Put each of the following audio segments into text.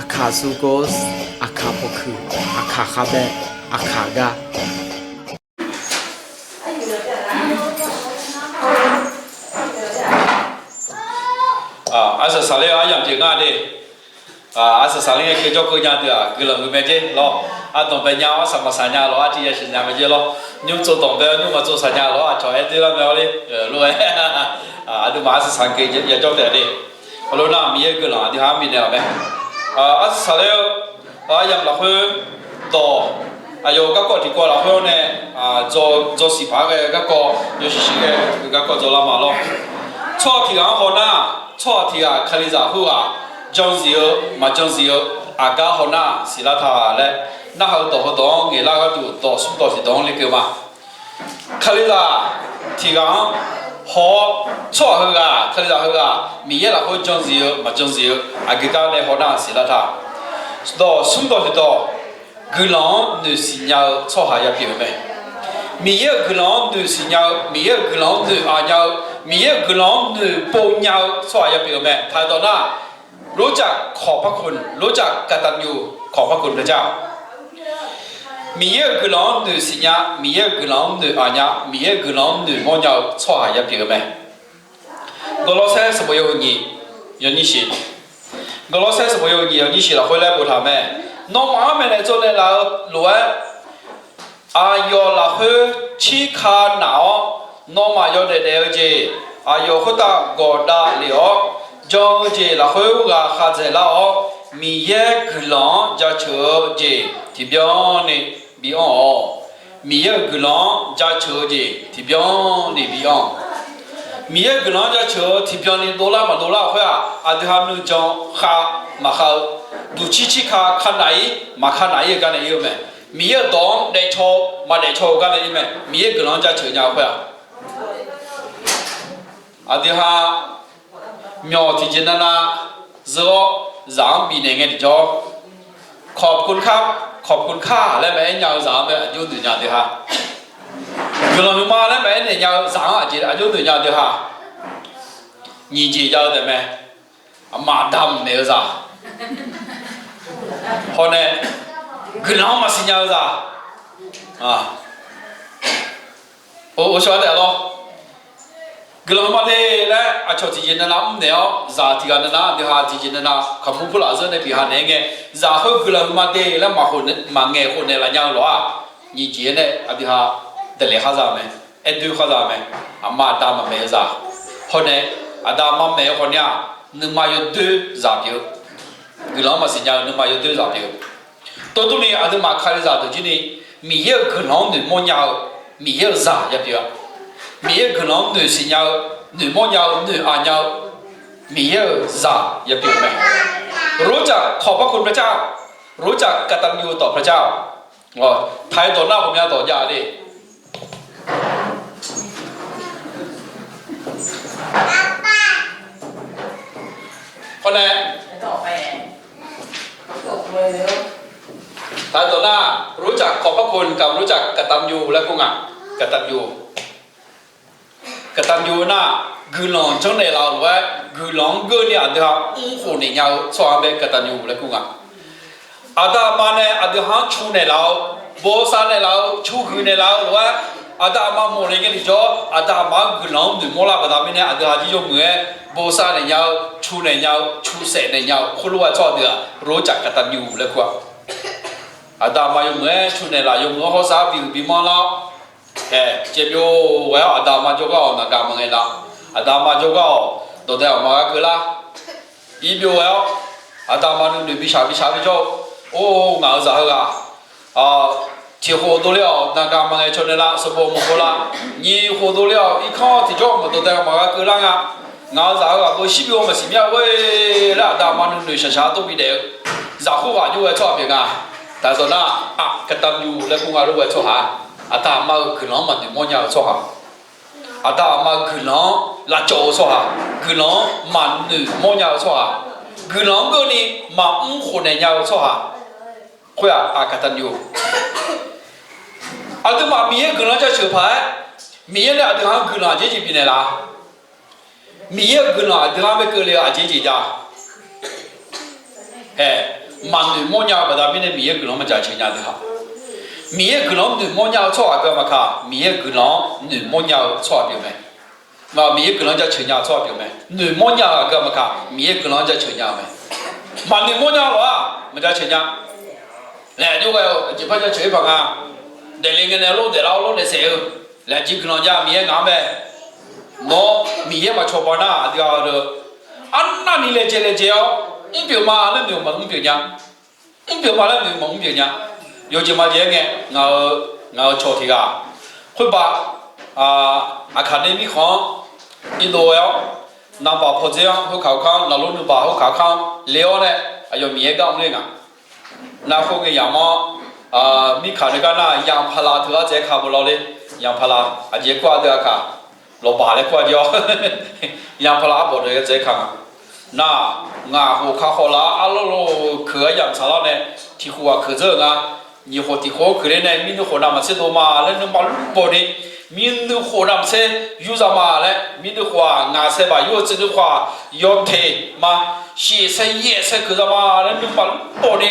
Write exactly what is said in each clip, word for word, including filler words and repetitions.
Aqkaq sukos, aqkaq pawqkuiq, aqkaq khavbae, aqkaq gar. Arsaq saqler-eu aryamq pyeuf nga de. Arsaq saqler ngae keuv jawr keuv nya deuq-aq guiqlanq huiq mae jer lawr. Ardanqbae nya-awr arsaq maqsaq nya lawr, artiv yasiq nya mae jer lawr. Nymr tsov danqbae-awr nymr maqtsov saq nya lawr, aqcawq aer doer lar mae-awr le. Lof-aer aqduimaf arsaq saqler keuv yajawr taef de. Heulof nar Miqyaer-euq guiqlanq aqdui ha-anr bifnaeq-awq mae. Arsaq saqler-eu aryamq lafkhoer dawq, aqyawf-euq garkawv tiqkawv lafkhoer-awr nae dzaw siq paq-aer ghae-eu garkawv, yawshuif shir ghae-eu garkawv dzaw lar ma lawr. Tsawrhaq tiq ghaq-anr hawnar, tsawrhaq tiq ghaq Kalizaq khoerghaq janzif-eu maqjanzif-eu aqgar hawnar siqlar ta laer, narhaq-eu dawq heudawq-anr ngaeqlar gharduq dawq smr dawq tiqdawq-anr lekeuv ma. Kalizaq tiq ghaq-anr haw-awr, tsawrhaq heughaq, Kalizaq heughaq Miqyaer lafkhoer janzif-eu maqjanzif-eu aqgeu gar nae hawnar siqlar ta. Dawq smr dawq tiqdawq, guiqlanq-anr noeqsiq nya-eu tsawrhaq yapyeuf-eu mae. Miqyaer-euq guiqlanq-anr noeqsiq nya-eu, Miqyaer-euq guiqlanq-anr noeq aq nya-eu, Miqyaer-euq guiqlanq-anr noeqpov nya-eu tsawrhaq yapyeuf-eu mae. Taq dawq nar, รู้จักขอบพระคุณ, รู้จักกตัญญูขอบพระคุณพระเจ้า. Miqyaer-euq guiqlanq-anr noeqsiq nya, Miqyaer-euq guiqlanq-anr noeq aq nya, Miqyaer-euq guiqlanq-anr noeqmawr nya-eu tsawrhaq yapyeuf-eu mae. Gawrlawrsaer sanqbof yawhuiq nyiq yawnyir shiq. Gawrlawrsaer sanqbof yawhuiq nyiq yawnyir shiq lafkhoer laer boftaq-euq mae. Nawmaf-anr maeqnaeq tsovnaeq laf-eu lof-aer, aqyawf lafkhoer tsirka naq-awr, nawmaf yawdaef daef-eu jeq, aqyawf khoertav gawqdav lef-awr, jan-eu jeq lafkhoer ghaq khav dzaeqlar-awr, Miqyaer guiqlanq-anr jaceuq-eu jeq tiqbyan ni bi anr-awq. Miqyaer-euq guiqlanq-anr jaceuq-eu jeq tiqbyan ni bi anr-awq. Miqyaer-euq guiqlanq-anr jaceuq-eu tiqbyan ni dovlar maqdovlar-eu khoer-aq, aqdui ha nuijan khav maqkhav-eu, duqcir cirka ka naq-ir maqka naq-ir-eu gar nae ir-eu mae. Miqyaer-euq dawq-anr daefcaw-eu maqdaefcaw-eu gar nae ir mae. Miqyaer-euq guiqlanq-anr jaceuq nya-eu khoer-aq, aqdui ha myawq tiqjeq navnav zeur-awr zaq-anr bifnaeq ngae tiqjawr, ขอบคุณครับ, ขอบคุณค่ะ laer maqaer nya-eu zaq-anr mae. Aqjox noeq nya deuq ha, guiqlanq huiqma laer maqaer naeq nya-eu zaq-anr aqjeq aqjox noeq nya deuq ha, nyiq jeq jav-eu taef mae. Aqma aqda maqmaeq-eu zaq, hawr nae guiqlanq-anr maqsiq nya-eu zaq, or, or shawr-aer taef lawr. Guiqlanq huiqma de laer aqcawq tiqjeq navnav mrnaeq-awr, zaq tiq ghaq navnav deuq ha tiqjeq navnav kaqmur purlaf zeur nae bif ha naeq-aer ngae, zaq khoer guiqlanq huiqma de laer maqngaeq khof naeq laf nya-eu lof-aq, nyiq jeq-aer nae aqdui ha daeqlaeq khar za-eu mae. Aer doer khar za-eu mae. Aqma aqda maqmaeq-eu zaq, hawr nae aqda aqma maeq-eu khawf ni-aq, nuima yawdoer zaq pyeuf-eu, guiqlanq-anr maqsiq nya-eu nuima yawdoer zaq pyeuf-eu. Tov durni aqduimaf Kalizaq deuq jir ni, Miqyaer-euq guiqlanq-anr noeqmawr nya-eu Miqyaer-euq zaq yapyeuf-a. Miqyaer-euq guiqlanq-anr noeqsiq nya-eu, noeqmawr nya-eu, noeq aq nya-eu Miqyaer-euq zaq yapyeuf mae. รู้จักขอบพระคุณพระเจ้า, รู้จักกตัญญูต่อพระเจ้า. Taq-aer dawq nar ghawqmya dawq jav-a de. Hawr nae, taq-aer dawq nar, รู้จักขอบพระคุณกับ รู้จักกตัญญู laer kur nga. กตัญญู กตัญญู nar, guiqlanq janrnaeq laf-eu lof-aer, guiqlanq-anr geur ni aqdui ha mr khof naeq nya-eu tsawrhaq-anr bae กตัญญู laer kur nga. Aqda aqma nae aqdui ha-anr cu naeq laf-eu, bosav naeq laf-eu, cu huiq naeq laf-eu lof-aer, aqda aqma mawq naeq ngae tiqjawr, aqda aqma-anr guiqlanq-anr noeqmawr lar baqda mirnae, aqdui ha jir yawmuiq-aer bosav naeq nya-eu, cu naeq nya-eu, cu saef naeq nya-eu khoerlof-aer tsawrhaq deuq-aq, รู้จักกตัญญู laer kur-a. Aqda aqma yawmuiq-aer cu naeq laf, yawmuiq-anr hawsav-aer bihuiq bimanr lar-awr, ae, caev byov ghae-awr aqda aqma jawrgar-awq naqgaq maqngaeq lar. Aqda aqma jawrgar-awq dawqdae aqma gharkeuv lar. Irbyov ghae-awr, aqda aqma nuinoeq bishaq bishaq-aer bijawr-eu, or, ngaq-euq zaq heughaq tiq khof dovler-awq naqgaq maqngaeq caw naeq lar, sanqbof maqkhof lar. Nyiq khof dovler-awq irkanr tiqjawr maqdawq dae aqma gharkeuv lar nga. Ngaq-euq zaq heughaq beu shir byov maqsiq mya ghoe laer aqda aqma nuinoeq shaqshaq-aer dov bidaef-eu zaq khoerghaq jov ghae tsawrhaq pyeuf nga. Taq-aer dawq nar, กตัญญู laer kur nga lof ghae tsawrhaq, aqda aqma-euq guiqlanq-anr maqnoeq mawrnya-eu tsawrhaq, aqda aqma-euq guiqlanq-anr lavcawv-eu tsawrhaq, guiqlanq-anr maqnoeq mawrnya-eu tsawrhaq, guiqlanq-anr geur ni maqmr khof naeq nya-eu tsawrhaq, khoer-aq, กตัญญู. Aqduimaf Miqyaer-euq guiqlanq jaceuq paq-aer, Miqyaer nae aqdui ha-anr guiqlanq aqjeq jeq bifnaeq laf-a. Miqyaer-euq guiqlanq aqdui ha-anr bae keuvle-eu aqjeq jeq jav-a. Ae, Maqnoeq mawrnya-eu baqda mirnae Miqyaer guiqlanq-anr maqjaceuq nya deuq-aq, Miqyaer guiqlanq-anr noeq mawrnya-eu tsawrhaq aqgeu maqkaq, Miqyaer guiqlanq-anr noeq mawrnya-eu tsawrhaq pyeuf mae. Miqyaer guiqlanq-anr jaceuq nya-eu tsawrhaq pyeuf mae. Noeq mawrnya-eu aqgeu maqkaq, Miqyaer guiqlanq-anr jaceuq nya-eu mae. Maqnoeq mawrnya-eu lof-aq maqjaceuq nya. Laer aqjox ghae-eu aqjeq par jaceuq-ir paq nga. Daefle ngae nae lor daeflar-awr lor daefsaef-eu laer aqjeq guiqlanq jav Miqyaer ngaq-anr mae. Nawr Miqyaer maqcawba nar aqdui-a deuq, arnavni laejae laejae-awr mrpyeuf ma laer noeq maqmr pyeuf nya. Mrpyeuf ma laer noeq maqmr pyeuf nya. Yawjeq maqjeq-aer ngae, ngaq-euq cawq tiq ghaq khoerbav, Aqkaq nae mirkhanq-anr irdov-aer-awr, navbaq pawdzer-anr khoerkaq kanr, naqlor nuibaq khoerkaq kanr le-awr nae, aqyawf Miqyaer gar mr ler nga. Nar khoerngae yamq-anr, mirkaq nae gar nar yaqpaqlaq teughaq dzaeq-aer ka beu lawr le. Yaqpaqlaq aqjeq kur-a deuq aqkaq, lawqbaq laer kur-a jeq-awr, yaqpaqlaq arbawq deuq-aer dzaeq-aer ka nga. Nar, ngaq khof ka khawf laf-awr arlawr lo keuq-aer yamq tsaqlar nae, tiq khof ghaq keuq dzeur-euq nga. Nyiq khof tiq khof-anr keuq ler nae mirnuiv khof navmaqtser dov ma laer nuima lmr bawq ni, mirnuiv khof navmaqtser yur za ma laer mirnuiv khof-aq ngaq sae baq yur-eu tsuif nuiv khof-aq yawteq ma, shif sae yaef sae keuq za ma laer nuima lmr bawq ni,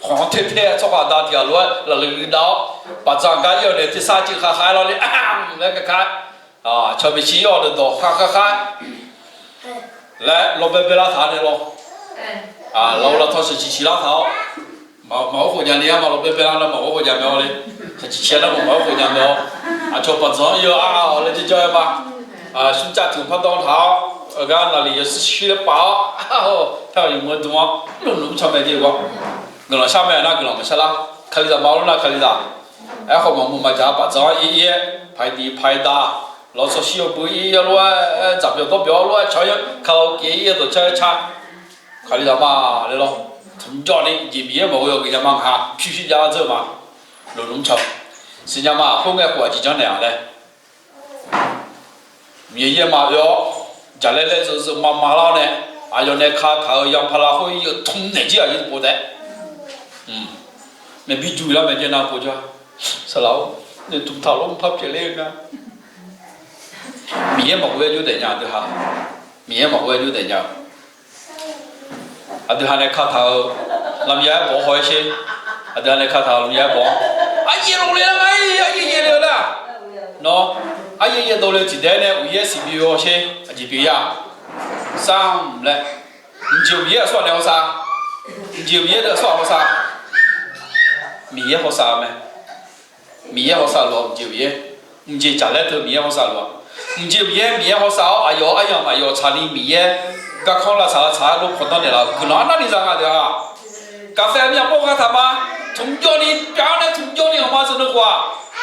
khawq-anr ter ter-aer tsawrhaq da tiq ghaq lof-aer lafluf dav-awr, baqdzaq gar ir-awq nae tersar civ khav khav-aer lawr le, laer ka ka-aer, cawq maeqshi ir-awq dawqdawq khav khav khav-aer laer lawbae bae lar taq-a nae lawr. Lawq-eu lawqtaw sheuq ciq ciq lar taq-awr, maqghawr khof nya ni-a ma lawbae bae lar nar maqghawr khof nya mae-awr le. Sheuq ciq ciq-aer nar maqghawr khof nya mae-awr, aqcawq baqdzaq-anr yawr-a-awq laer jawrjawr-aer ma. Smr cav tiq hmq par dawr taq-awr, gar naqliq yawshuir laer paf-awr, tar-euq yawmuiq-aer dm-awr, lmqlmq mr caw mae jeq-awr, guiqlanq shar mae nar guiqlanq maqshar lar. Kalizaq ma lor nar kalizaq, aerkhawf maqmuiq maqjaq-a baqdzaq-anr ir ir-aer, paqdiq paqda, lawqshawq shir yawbui ir-aer lof-aer, dzaqbyawq dawrbyawq-awr lof-aer cawq-aer kalizaq-aer ir-aer dawqcar-aer car. Kalizaq ma laer lawr, tmq jawr ni jeq Miqyaer maqghoe-awq geufnya ma ngaq-a pyurshuir jav-awr dzeur ma. Lmqlmq mr caw, siqnya ma khoerngae khof aqjeq janrnaeq-a laer Miqyaer yaer ma oe-awr, jaqlaer laer zeuqzeuq maqmaq lar-awr nae, aqyawf nae kataq-euq yaqpaqlaq khoer yawtmq naeq jir aqyuif pov taef. Maeqbi juq lar maeqjae nav pov jawr-a. Saqlaq-or, noeqtmq taq lor mqpar pyeufler-eu nga. Miqyaer maqghoe-aer jawr daef nya aqdui ha. Miqyaer maqghoe-aer jawr daef nya-eu Aqdui ha nae kataq-euq lamya-aer bawq-awr haw-aer sher. Aqdui ha nae kataq-euq lamya-aer bawq-awr, aryaev lov le lar nga-ir, aryaev yaev le-eu nar, nawr aryaev yaev dov le tiqdaev nae uqyaer siqbi-eu haw sher. Aqjeq pyeuf-ir-a, sar-anr laer, mqjeq uqyaer aqsurghaq nae hawsav, mqjeq uqyaer deuq aqsurghaq hawsav, Miqyaer hawsav mae. Miqyaer hawsav lof-a mqjeq uqyaer, mqjeq jaqlaer teu Miqyaer hawsav lof-a, mqjeq uqyaer Miqyaer hawsav-awr aqyawf aryamq aqyawf tsaqni Miqyaer garkanr lavtsaq lavtsaq-aer lor pawqdanr naeqlaf-euq guiqlanq arnavni za nga deuq-a. Gaqfae myavpov ghataq ma, tmqjawr ni pyar nae tmqjawr ni aqma zeuq nui khof-aq,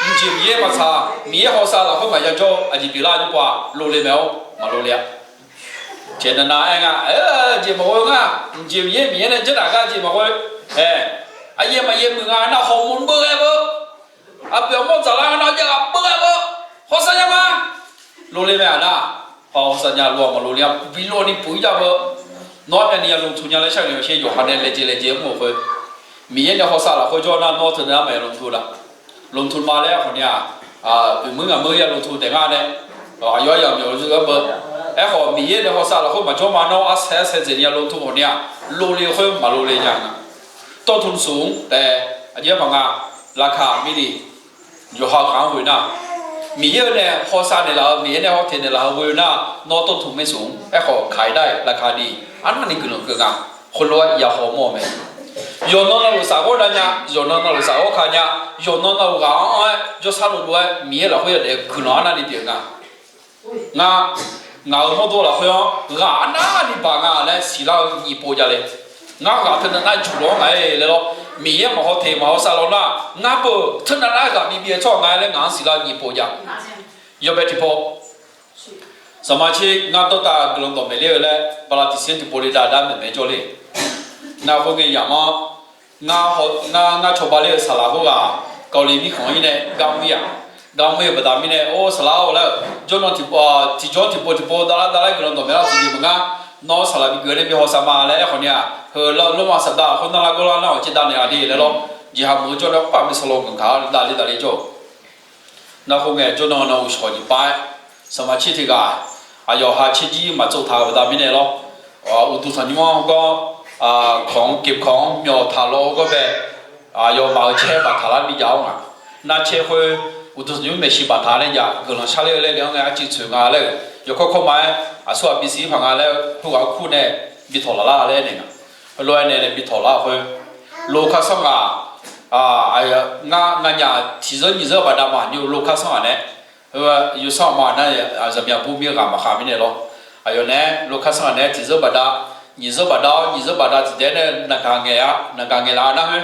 mqjeq Miqyaer maqtsaq, Miqyaer hawsav lafkhoer maqya jawr-eu aqjeq pyeuflar-eu nymr pov-aq lov le mae-awr maqlov le-a. Tiqnav nav-aer nga, jeq maqghoe nga, mqjeq Miqyaer Miqyaer nae janrdaq gar jeq maqghoe, aer, aqyaer maqyaer muiq nga nar hawmawr beuv ghae beu, aqpoeq aqmawr dzaqlar nga nar jav ghaq beuv ghae beu, hawsav nya ma. Lov le mae-aq nar, hawsav nya lov-aq maqlov le-a, bi lov ni puq-ir jav beu. Nawr-aer myavni ya lmqtmq nya laer sharnoeq-awq sher, yawqha nae laejae laejae mr-euq khoer, Miqyaer nae hawsav lafkhoer jawr nar nawr teunav nar maqya lmqtmq-eu la. Lmqtmq ma laer khawf ni-aq, uiqmuir ngaqmuir ya lmqtmq taef ngar nae, aqyawf aryamq myawq-eu zeur-aer beu. Aerkhawf Miqyaer nae hawsav lafkhoer maqjawr ma nawr arsaer arsaer dzaeqni ya lmqtmq khawf ni-aq, lov le khoer maqlov le nya nga. Tawrtmq smq-anr taef, aqjeq-aer paq nga, laqkaq mirni yawqha ghaq-anr ghoe nar, Miqyaer-eu nae hawsav naeqlaf-eu, Miqyaer nae hawteq naeqlaf-eu ghoe nar, nawr tawrtmq maer smq-anr aerkhawf kaq-ir dar-iq laqkaq ni arnavni guiqlanq keuv nga. Khoerlof-aer ya hawmawr-eu mae. Yawqnan navluf safghawr dav nya, yawqnan navluf safghawr ka nya, yawqnan navluf ghaq-anr anr-aer jawrsar dovdov-aer Miqyaer lafkhoer yadaef-eu guiqlanq arnavni pyeuf nga. Ngar, ngaq-euq mawrdo lafkhoer-anr ghaq arnavni baq nga laer siqlar-eu nyiq pov jav le. Ngar ghaq teunav nar juq lawq-anr ngaq-aer laer lawr, Miqyaer maqhaw teq maqhaw sav law nar, ngar beu teunav nar ghaq bi bi-aer tsawrhaq nga laer ngaq-anr siqlar-eu nyiq pov jav. Yawbae tiqpov, saqma tser ngar dawrtav guiqlanq dawqmaeq ler-eu laer bala tiqsiq tiqpov le dav dar maeqmaeq jawr le. Nar khoerngae yamq-anr, ngar, ngar cawba ler-eu saqlaq khoerghaq, Kawqli mirkhanq-ir nae gar mr-ir-aq, gar mr-ir-eu baqda mirnae or saqlaq-awr laer-euq jawrnan tiqpov, tiqjawr tiqpov tiqpov davlar davlar guiqlanq dawqmaeq lar tiqjeq maqngar, nawr saqlaq bi geuf nae bi hawsav ma laer aerkhawf ni-aq, heu lawrma saqdaq khoer nar lar gawrlar nar-awq caer dav naeq-a de laer lawr, jeqhaq muiq-eu jawr nae khoerpav bi saqlaq guiqlanq kaq-awr dav le dav le jawr-eu. Nar khoerngae jawrnan nan uqshawq nyiq pav-aer, saqma tser tiq ghaq, aqyawf ha tser jir maqtsov taq-euq baqda mirnae lawr, uqduq tanqnymr-anr hawgawr Kawq-anr kif kawq-anr myawq taq law-eu gawr bae, aqyawfmaf-euq caer baftaq lar ni jav-awr ngaq. Nar caer khoer uqduq nymr maeqshi baftaq nae jav guiqlanq sharler-eu laer le-anr ngae arcuiv tsoeq nga laer-euq yawkawr kawrma-aer aqsur aqbi siq paq nga laer khoerghaq kur nae bi tawq laf lar laer naeq nga. Heulof-aer nae nae bi tawq lar khoer, lo kar sanr ghaq, ngar nganyaf tiqzeur nyiq zeur bafdav maqnymr lo kar sanr ghaq nae, yawsanr aqma nar zaqmyaq bur mir-eu ghaq maqkhav mirnae lawr. Aqyawf naeq-aer lo kar sanr ghaq naeq-aer tiqzeur bafdav, nyiq zeur bafdav-awr nyiq zeur bafdav tiqdaev nae naqgaq ngaeq-a, naqgaq ngaeq laf-a nar khoer,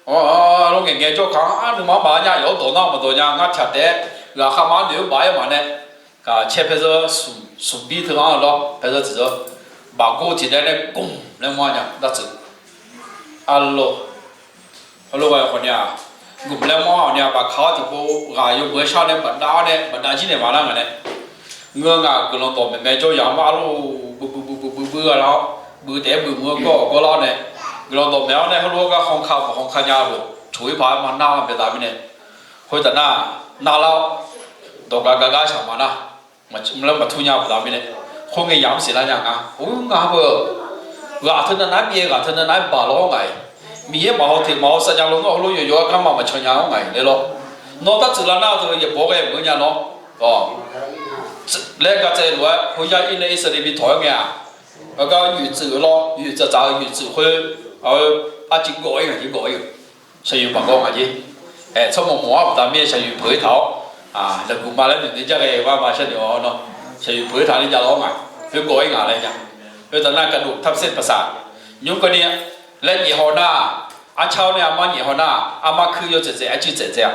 lawr ngaeq ngaeq jawr kaq-anr nuima maqlar nya, yawq-awr dawq nar maqdawq nya, ngar tiq ghaq taef-aer ghaqkhav ma-anr noeq-eu baf-aer maq nae, caer paer zeur smq bir teu-anr lawr paer zeur tiqzeur bafgov tiqdaev nae gmq laer mawr-a nya dartsuif. Arlawr, heulof-aer khawf ni-aq, gmq laer mawr-awr ni-aq, bafkaq-awr tiqpov ghaq yawmuiq-aer shar nae bafdav-awr nae bafdav jir naeq maq lar ngaq nae, ngeur ngaq guiqlanq dawqmaeq mae jawr yamq-anr arlawr, buv buv buv buv buv-a lar-awr, buv taef-aer buv mur-eu gawr-awq gawr lar-awr nae, guiqlanq dawqmaeq-awr nae heulof-aer gar khanqka maqkhanqka nya-eu lof coq-ir paq-aer ma nar-a baedav mirnae, khoertav nar, nar lar-awr, dawq gaq gaq gar shaq maq nar, maqlaer maqtur nya baqda mirnae, khoerngae yamq-anr siqlar nya nga. Or, ngar beu, ghaq teunav nar-aer byaev, ghaq teunav nar-aer baq law-awr ngaq-iq, Miqyaer maqhaw teq maqhaw sav nya lawnmr heulof yawqyawq-aer garma maqcan nya-awr ngaq-iq laer lawr. Nawr dartsuif lar nar-eu teu yaeqbawq ghae maqngeur nya nawr, laer gaqtsaev lof-aer khoerya ir nae Irsaqleqlav bi tawq-aer ngae-aq, gar yoeqtsuif-eu lawr, yoeq tsaqtsaq-eu yoeqtsuif khoer, arcuiv gawv-ir ngaq jeq gawv-ir-eu, shaqyoeq maqgawv ngaq jeq. Tsawrmawq mawq-ar baqda mirnae shaqyoeq peuq-ir taq-awr, laqguq ma laer noeq ni jar ghae-eu gar ma sharnoeq-awr nawr, shaqyoeq peuq-ir taq ni jav law-awr ngaq, khoer gawv-ir ngaq laer nya. Khoertav nar gaqdof tabser paqsaq nymr keuvni laer nyaef haw nar, arcar-awr nae armar nyaef haw nar, armar kuir yawtsaev tsaev arcuiv tsaev tsaev-a,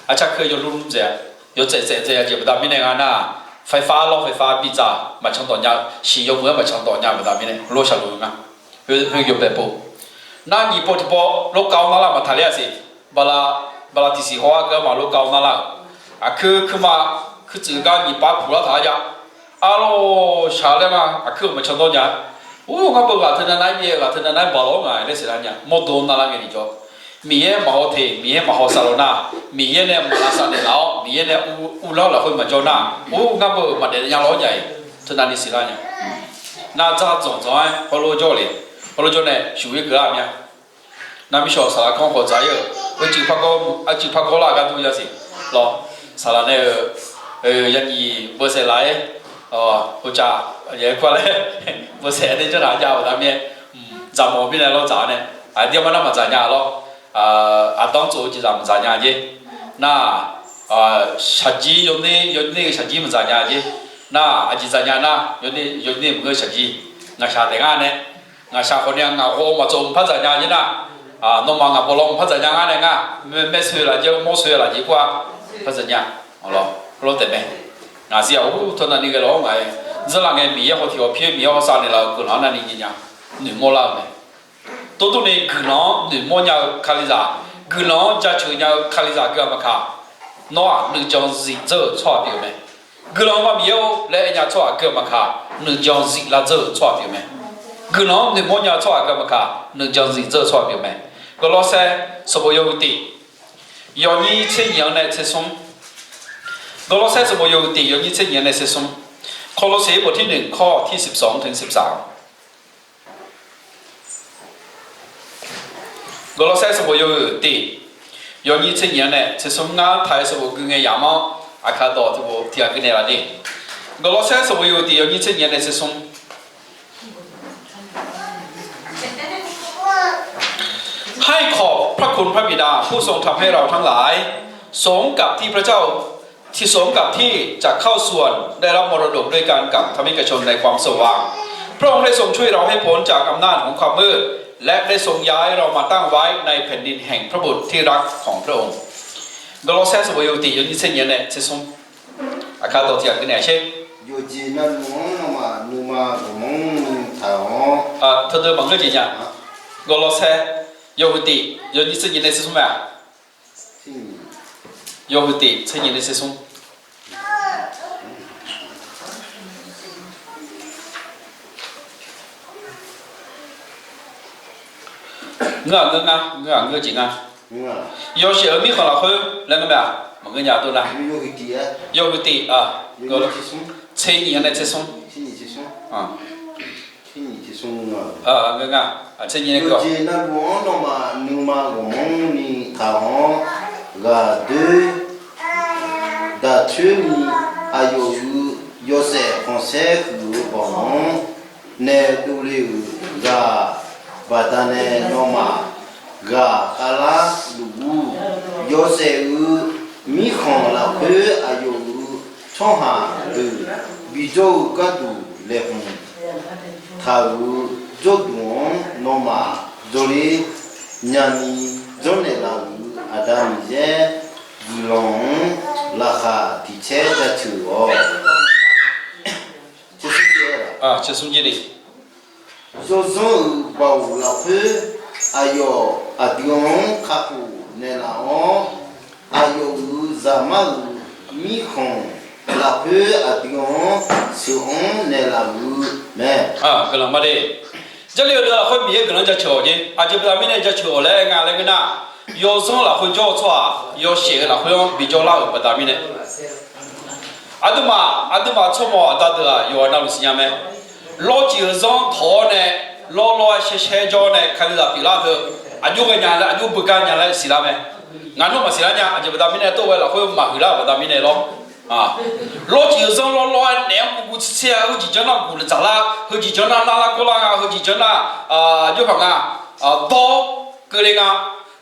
arcar kuir yawlmr lmr tsaev-a, yawtsaev tsaev tsaev-a jeq baqda mirnae nga nar, ไฟฟ้า lawr ไฟฟ้า bidzaq maqcan dawq nya, siq yawmuiq-aer maqcan dawq nya baqda mirnae lawr shaqloq-eu nga. Khoer yawbae pov nar nyiq pov tiqpov lawr kav-awr nar lar maqtaq ler-a siq. Bala, bala tiqsiq haw-ar geu-ar ma lawr kav-awr nar lar-euq, aqkuir kuirma, kuirtsuif gar nyiq pav puq lar taq-ar jav. Arlawr shaq laer nga, aqkuir-euq maqcan dawr nya. Or, ngar beu ghaq teunav nar-aer byaev, ghaq teunav nar-aer baq law-awr ngaq-iq laer siqlar nya. Mawrdo nar lar ngae ni jawr, Miqyaer maqhaw teq, Miqyaer maqhaw sav law nar, Miqyaer nae maqlavsav naeqlaf-awr Miqyaer nae uvlanr lafkhoer maqjawr nar, or, ngar beu-euq maqdaef nya law-awr nya-iq, teunav ni siqlar nya. Nar dzar dzanq dzanq-aer hawlof jawr le, hawlof jawr nae shuq-ir keuvlar mya. Nar mirshawq saqlaq kanr khawf dzaq-ir-euq, arcuiv par gawr lar-eu gar dur ya siq lawr. Saqlaq nae-euq yanyiq beusaef laf-aer, uqcaf yaeq kur-a laer beusaef nae janr ghaq jav-eu baqda mirnae, dzaqmawf mirnae lawr dzaq-awr nae, aqdir mar nar maqdzaq nya lawr. Aqdanr tsof-eu jeqzaq maqdzaq nya jer. Nar, shaqjir yawner, yawner-eu shaqjir maqdzaq nya jer. Nar, aqjeq dzaq nya nar, yawner maqngeur-eu shaqjir, ngaqshaq taef ngar nae, ngaqshaq khawf ni-a ngaq ghaw maqtsov mqpar dzaq nya jer nar, nawmaf ngaq bawq law mqpar dzaq nya ngar nae ngar, maer soe laf jeq, mawr soe laf jeq kur-a, par dzaq nya. Lawr taef mae. Ngaq zir-aq, or, tawnav ni ghae lawr-awr ngaq-aer, dzeur laf ngae Miqyaer haw tiq haw pir-aer Miqyaer hawsav naeqlaf-euq guiqlanq-anr navni nyae nya, noeqmawr lar-eu mae. Tov dur ni guiqlanq-anr noeqmawr nya-eu Kalizaq, guiqlanq-anr jaceuq nya-eu Kalizaq gui-aq maqkaq, nawr-aq nuijan zif dzeur-euq tsawrhaq pyeuf-eu mae. Guiqlanq-eu ma Miqyaer-or laer aer nya tsawrhaq gui-aq maqkaq, nuijan zif lar dzeur-euq tsawrhaq pyeuf mae. Guiqlanq-anr noeqmawr nya-eu tsawrhaq gui-aq maqkaq, nuijan zif dzeur-eu tsawrhaq pyeuf mae. Gawrlawrsaer sanqbof yawhuiq tiq yawnyir tser nyiq-anr nae tser smr. Gawrlawrsaer sanqbof yawhuiq tiq yawnyir tser nyiq-anr nae tser smr. โคโลสี บทที่หนึ่ง ข้อที่สิบสองถึงสิบสาม. Gawrlawrsaer sanqbof yawhuiq tiq yawnyir tser nyiq-anr nae tser smr. Ngar taq-eu sanqbof gui ngae yamq-anr aqkar dawq tiq bof tiq ghaq gui naeq laf de. Gawrlawrsaer sanqbof yawhuiq tiq yawnyir tser nyiq-anr nae tser smr. ให้ขอบพระคุณพระบิดาผู้ทรงทำให้เราทั้งหลายสมกับที่พระเจ้า ที่สมกับที่จะเข้าส่วนได้รับมรดกด้วยกันกับธรรมิกชนในความสว่าง พระองค์ได้ทรงช่วยเราให้พ้นจากอำนาจของความมืด และได้ทรงย้ายเรามาตั้งไว้ในแผ่นดินแห่งพระบุตรที่รักของพระองค์ Gawrlawrsaer sanqbof yawhuiq tiq yawnyir tser nyiq-anr nae tser smr. Aqkar dawq tiq ghaq gui naeq sher. Yawqjeq navluf-anr nawmaf nuima ghawqmanr taq-awr, teu deuq maqngeur jeq nya. Gawrlawrsaer yawhuiq tiq yawnyir tser nyiq nae tser smr mae-aq. Yawhuiq tiq tser nyiq nae tser smr. Ngeur-aq ngeur ngar, ngeur-aq ngeur jeq ngar. Yawshaef-euq mirkhanq lafkhoer laer ngeur mae-aq, maqngeur nya dov nar. Yawhuiq tiq, tser nyiq-anr nae tser smr. Ngeur nga. Yawqjeq navluf-anr nawmaf nuima ghawqmanrni taq-awr, ghaqdoer daqcoer ni aqyawf-euq yawshaef khanqsaer huiq-eu bawq-anr nae dovle-euq ghaq baqdanae nawmaf ghaq khavlar luf-ur. Yawshaef-euq mirkhanq lafkhoer aqyawf-euq tsawrhaq deuq bijawr-eu gharduq laeqhmq taq-euq jawrduq-anr nawmaf jawrler nyani janrnaeq laf-euq Aqda Miqyaer guiqlanq-anr laqkhaq tiq caer jaceuq-awq. Yawzanr-euq baoq lafkhoer aqyawf aqdui-anr kakhof naeqlaf-awr, aqyawf-euq zaqmar-euq mirkhanq lafkhoer aqdui-anr sheuqanr naeqlaf-euq mae. Guiqlanq ma de. Jarlif-eu deuq lafkhoer Miqyaer guiqlanq jaceuq-awq jeq. Aqjeq baqda mirnae jaceuq-awq laer nga laer ngeur nar, yawzanr lafkhoer jawr-eu tsawrhaq yawshaef-eu lafkhoer-anr bijawr lar-euq baqda mirnae, aqduimaf aqduimaf tsawrmawq aqda deuq-aq yawqghaq navluf siqnya mae. Lawr cif-eu zanr tawq-awr nae, lawrlawr-aer shaershaer jawr-awr nae Kalizaq pyeuflar teu, aqjox ghae nya laer, aqjox beugar nya laer siqlar mae. Ngaq nawr maqsiq lar nya. Aqjeq baqda mirnae tov ghae lafkhoer maqhuiq lar-euq baqda mirnae lawr. Lawr cif-eu zanr lawrlawr-aer naeq-anr guvguv tsertser-a, heujeq janr nar guq dzaqlar, heujeq janr nar narlar gawrlar nga, heujeq janr nar jawrpaq nga, dawr keuvle nga,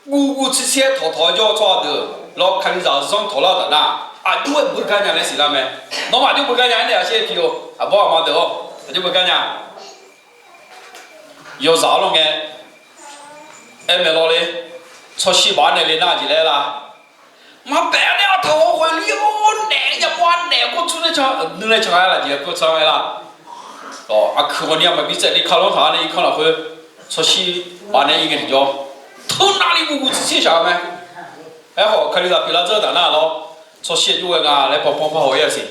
guvguv tsertser-aer tawqtawq-aer jawr-eu tsawrhaq deuq lawr Kalizaq-eu zanr tawqlar-eu taf nar, aqjox-aer beugar nya laer siqlar mae. Nawmaf aqjox beugar nya-aer naeq-a sher tiq-eu aqbawr aqma deuq-awr aqjox beugar nya. Yawzaq-awr lawr ngae, aer maeq lawr le, tsawrshir baf-awr nae le nar jeq laer lar. Maqbaef-a nae artaq-awr khoerlir-awr naeq-aer ya pov-a naeq-aer kawr tsur nae can nuir laer can-aer laf jeq kawr tsur-aer lar. Aqkuiq ghawqni-aq maqbi tsaevni ka lanr taq-a nae irkanr lafkhoer tsawrshir baf nae ir ngae tiqjawr, teunavni guvguv tsertser shaq-eu mae. Aerkhawf Kalizaq pyeuflar dzeur-eu taf nar lawr, tsawrshir-aer jov ghae nga laer panqpanr par haw-ir-a siq.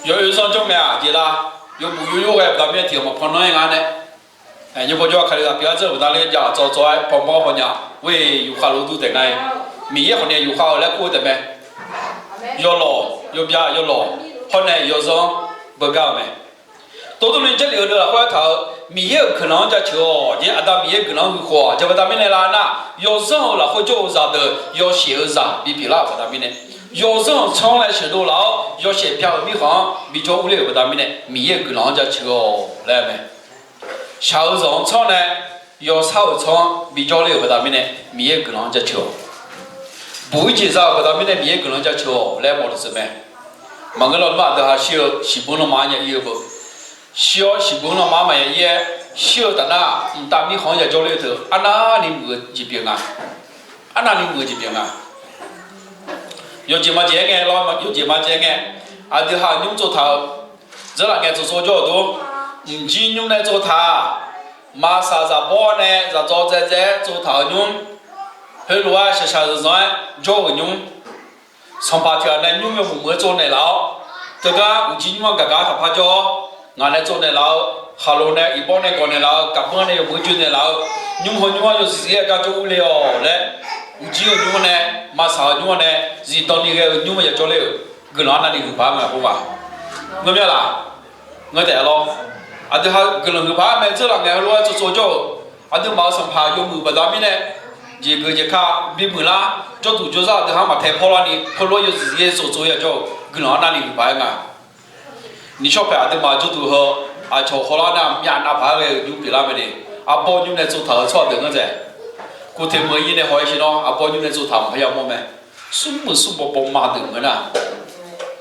Yawoe zanr jawr mae-aq jeq lar, yawbuf yawyor ghae baqda mirnae tiq ghaq maqpan nanr-aer nga nae, nymr pawjawr-a Kalizaq pyeuflar dzeur-eu baqda ler jav-aq tsawv tsawv-aer panqpanr haw nya-a. Khoer yufkhav lof dur taef nga-ir, Miqyaer khawf nae yufkhav-eu laer kur-eu taef mae. Yawlawq yawbya yawlawq hawr nae yawzanr beugar-eu mae. Tov durni Jarlif-eu deuq lafkhoer aertaq-euq Miqyaer-euq guiqlanq-anr jaceuq-awq jeq, Aqda Miqyaer guiqlanq-anr huiq khof-aq jeq baqda mirnae lar nar, yawzanr-euq lafkhoer jawr-eu zaqdeuq yawshaef-eu zaq bipyeuf lar-euq baqda mirnae, yawzanr-euq tsanr nae sheuqdov laf-awr yawshaef pyav-euq mirkhanq-anr bijawr urler-euq baqda mirnae Miqyaer-euq guiqlanq-anr jaceuq-awq laer mae. Shaq-eu zanq-anr tsanr nae yawshar-euq tsanr-anr bijawr ler-euq baqda mirnae Miqyaer-euq guiqlanq-anr jaceuq-awq. Buq-ir jeq za-euq baqda mirnae Miqyaer guiqlanq-anr jaceuq-awq laer mawf-eu teu mae. Maqngeur lawnmr aqdui ha shir-eu shiqbuir lanma-anr nya ir-eu beu. Shir-awr shiqbuir lanma-anr maqya ir-aer, shir-eu taf nar mqtav mirkhanq-anr yajawr ler-eu teu arnavni muiq-eu jeq pyeuf nga. Arnavni muiq-eu jeq pyeuf nga. Yawjeq majeq-aer ngae lawr, yawjeq majeq-aer ngae, aqdui ha nymr tsovtaq-eu dzeurlaf ngae tsov tsov jawr-euq dor, mqjir nymr nae tsovtaq-aq, maqsaq zaqbawr nae zaqdzawr dzaedzae-aer tsovtaq-eu nymr, heulof-aer shaqshaq zanqzanq-aer jawr-euq nymr, sanqpaq tiq ghaq nae nymr yawmuiq muiq-aer tsovnaeq laf-awr, teugar uqjir nymr-anr gaqgaq taqpar jawr-awr, ngaq nae tsovnaeq laf-eu, khaqlo nae iqbawr nae gawqnaeq laf-eu, kaqbanr nae yawmuiq joenaeq laf-eu, nymr haw nymr-anr yawzif zif-aer gar jawr urle-awq laer, uqjir-eu nymr-anr nae, maqsaq-eu nymr-anr nae, zifdan ni ghae-eu nymr-anr yajawr ler-euq guiqlanq arnavni huiqpaq-aer nga khoerghaq. Ngeurmya laf? Ngeur taef lawr. Aqdui ha guiqlanq huiqpaq-aer mae dzeurlaf ngae heulof-aer tsov tsov jawr-euq, aqduimaf-euq sanqpaq yawmuiq baqda mirnae jeqgeuf jeq ka bimuiq lar, jawrduq jawrzar aqdui ha maqtae pawrlarni heulof-aer yawzif zif-aer tsov tsov yajawr-euq guiqlanq arnavni huiqpaq-aer nga. Nishawr paeq aqduimaf jawrduq heu aqcawq hawlar nar myavnav paq-aer ghae-eu nymr pyeuflar mae de. Arbawr nymr nae tsovtaq-euq tsawrhaq deuq ngeur taef. Kuvteq meuq-ir nae haw-aer shir nawr arbawr nymr nae tsovtaq maqpar yamawr mae. Smrmuiq smrbaw bawma deuq meuq nar,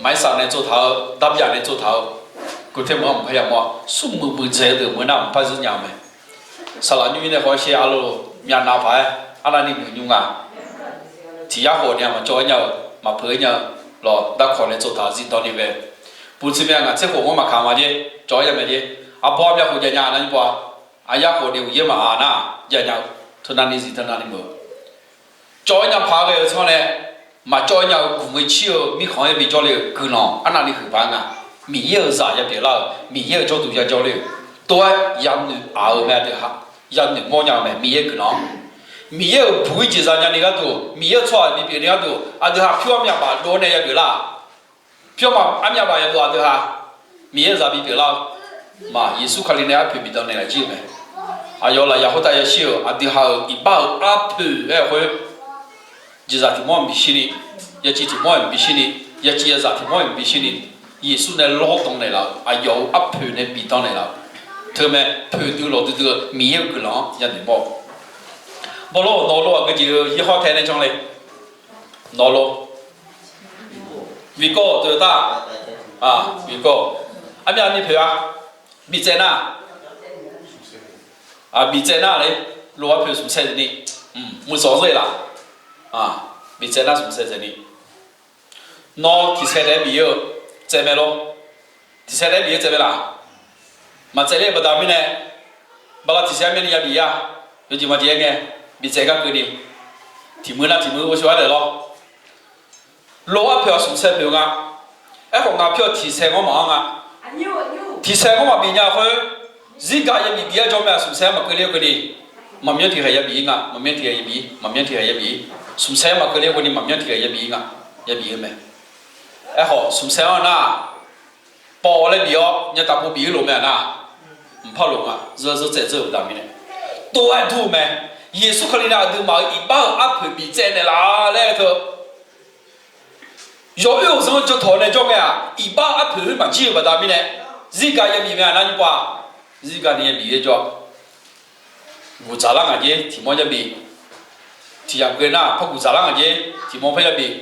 maqsaq nae tsovtaq-eu, darbyaq nae tsovtaq-eu, kuvteq meuq-anr maqpar yamawr-a. Smrmuiq muiqdzaeq-eu deuq meuq nar maqpar zeur nya-eu mae. Saqlaq nymr-ir nae haw-aer shir arlo myavnav paq-aer arnavni muiq nymr nga. Tiq yar khof ni-a maqcawv-aer nya-eu, maqpeuq-aer nya-eu, lawq darkawq nae tsovtaq zifdan ni ghae. Buqtsuif myav ngaq tser khof-anr maqkaq ma jer, cawv-aer ya mae jer. Arbawr armyav khof jav nya nar nymr baw-a. Aryar khof ni uqyaer maqha nar jav nya-eu, teunavni zif teunavni meuq. Cawv-aer nya paq-aer ghae-eu tsanr nae, maqcawv-aer nya-eu guqmeu cir-eu mirkhanq-aer bijawr le-euq guiqlanq arnavni huiqpaq-aer nga. Miqyaer-euq zaq yapyeuf lar-euq, Miqyaer-euq jawrduq yajawr le-euq, tov-aer yanoeq aq-eu mae aqdui ha, yanoeq mawrnya-eu mae Miqyaer-euq guiqlanq-anr. Miqyaer-euq buq-ir jeq zanya ni gharduq, Miqyaer-euq tsawrhaq bipyeuf ni gharduq aqdui ha pyur armyav baf dov-awr nae yageuf lar-aq. Pyur armyav baf yageuf aqdui ha, Miqyaer-euq zaq bipyeuf lar-eu, maq Yeqsur Kali nae arpoeq bifdan naeqlaf jir-euq mae. aqyawf lafyaq khoertav yashir-euq aqdui ha-euq iqbax-euq arpoeq-aer khoer, jeqzaq tiq mawr-anr bishir ni, yaciv tiq mawr-anr bishir ni, yaciv yazaq tiq mawr-anr bishir ni, Yeqsur nae lawrdan naeqlaf-euq aqyawf-euq arpoeq nae bidan naeqlaf-euq, teumae poeqdui lawqdui dui-eu Miqyaer-euq guiqlanq-anr yadaef mawr-eu. Bawrlawr-euq nawq lo aqgeujeq-eu yir hawr tae nae jan le. Nawq lo, vikawr-euq teu tar, vikawr, armyavni poeq-a, biftsaev nar, biftsaev nar le, lof-aer poeq smq sae dzaeqni, muiq sanq zeur-eq laf, biftsaev nar smq sae dzaeqni. Nawr tiqsaer taef-aer bif-eu tsaev mae lor. Tiqsaer taef-aer bif-eu tsaev mae laf. Maqtsaevler-euq baqda mirnae, bala tiqsaer-aer myavni yabif-ir-a. Yawjeq maqjeq-aer ngae, biftsaev gar keuvni, tiq muiq nar tiq muiq ghovshaw-aer daef lawr. Lof-aer poeq-aq smq sae poeq nga. Aerkhawf ngaq pir-awq tiqsaer nganr maqanr nga. Tiqsaer nganr maqbif nya khoer, zirgaq yabif bif-aer jawr mae-aq, smq saer-anr maqkeuvle-eu keuvni, maqmyanr tiqkhaeq yabif-ir nga. Maqmyanr tiqkhaeq yabif-ir, maqmyanr tiqkhaeq yabif-ir, smq saer-anr maqkeuvle-eu keuvni maqmyanr tiqkhaeq yabif-ir nga. Yabif-eu mae. Aerkhawf smq saer-anr nar, pawv laer bif-awr nyataf pov bif-ir loq mae-aq nar, mqpar loq nga. Zeur zeur tsaev zeur-euq baqda mirnae, tov-aer dur-eu mae. Yeqsur Kali nae aqduimaf-euq iqbax-euq arpoeq biftsaev naeqlaf laer-eu teu, yawoer-euq zanr jawr tawq nae jawr ngae-aq, iqbax arpoeq-aer maqjir-euq baqda mirnae, zirgaq yabif mae-aq nar nymr pav, zirgaq ni yabif-aer jawr-a. Guq dzaqlar ngaq jer tiq mawr yabif. Tiq yamq keuv nar par guq dzaqlar ngaq jer tiq mawr par yabif.